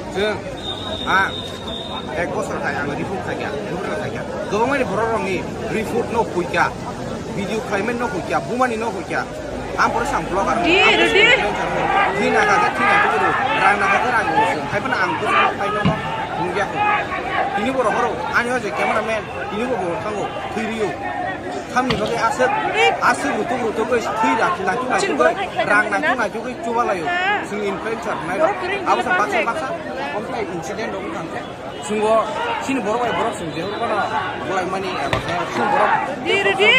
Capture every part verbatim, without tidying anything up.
Chwng, ang ek bosor khai ang report khaikha, report khaikha. Kwbangmani borok rokni report no huikha, video khlaimani no huikha, bumani no huikha. Ang pore sang blogger. Di, di, di. Thwi na kha, thwi na kha, rang na kha, rang na kha. Hai phano ang bwswk khai no nungya kho. Tini borok horo, ani o je cameraman, tini bo borok thango, thwi rio. Thamni bagwi aswk, aswk rutuk rutuk oi thwi rak, naituk naituk oi, rang naituk naituk oi chuba laio. Chwng influencer nai rok. Abo sa baksa baksa, omtai incident rok wngkha khe. Chwng o chini borok bai borok chwng je phano bolai mani eba khe chwng borok. Di, di, di.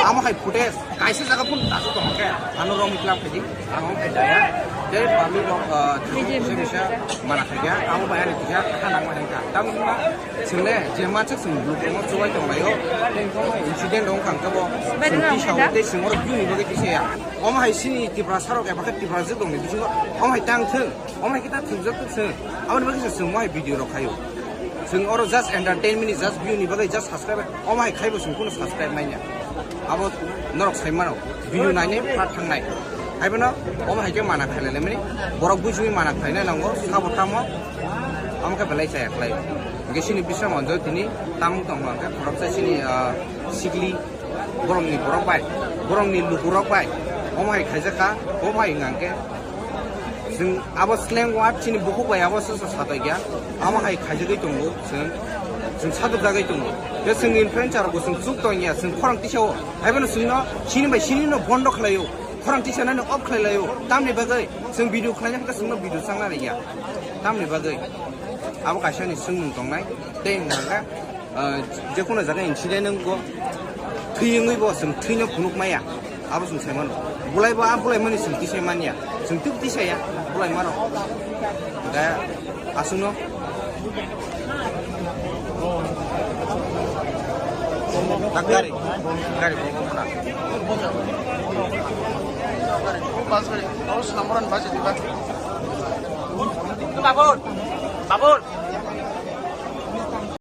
Amo hai footage kaisa jaga phun dasu tong khe ano rom club khe di. Ang ong khe daya. Je public rok, ah, bisa bisa mana khe ya. Amo bai ani kisa kha nang ma hai kha. Tamo wngma chwng le je mansak chwng blue tongo chubai tong laio. Incident rok wngkha khe bo chwng tisa o tei chwng oro bini bagwi tisa ya. Omo hai chini Tiprasa rok eba khe Tiprasa rok ni bisingo omo hai tang thung. Omo hai khe ta thungjak thung chwng. Aboni bagwi se chwng mo hai video rok khaio. Chwng oro just entertainment ni just view ni bagwi just subscribe. Omo hai khaibo chwng kuno subscribe manya. Abo norok sai mano. Video nainai phat thangnai. Hai bono omo hai khe mana khailai mani. Borok bujui mana khainai nango. Sabo tamo. Omo khe belai chaya khlai. Hingke chini bisam onjoi tini tamung tong hingke khoroksa chini, ah, sikli borokni borok bai, borokni lukurok bai, omo hai khaijak kha, omo hai hwnka hwnkhe chwng abo slang word chini bukhuk bai abo se satokya, amo hai khaijagwi tongo chwng, chwng satokjagwi tongo. Tei chwng influencer rokbo chwng chuk tongya, chwng khorang tisao, haibono chwngno sini bai sinino bondo khlaio, khorang tisanani off khlai laio, tamni bagwi chwng video khlaina hwnkhe chwngno video changna rwya, tamni bagwi abo kaisani swngmung tongnai, tei hwnkha hwnkhe, ah, jekono jaga incident wngkho, thwi wngwi bo chwng thwino phunuk maya, abo chwng sai mano. Bolai bo a bolai mani chwng tisai manya, chwng twi tisaya, bolai mano. Hwnkhe aswkno. Gari, gari, Babur, babur.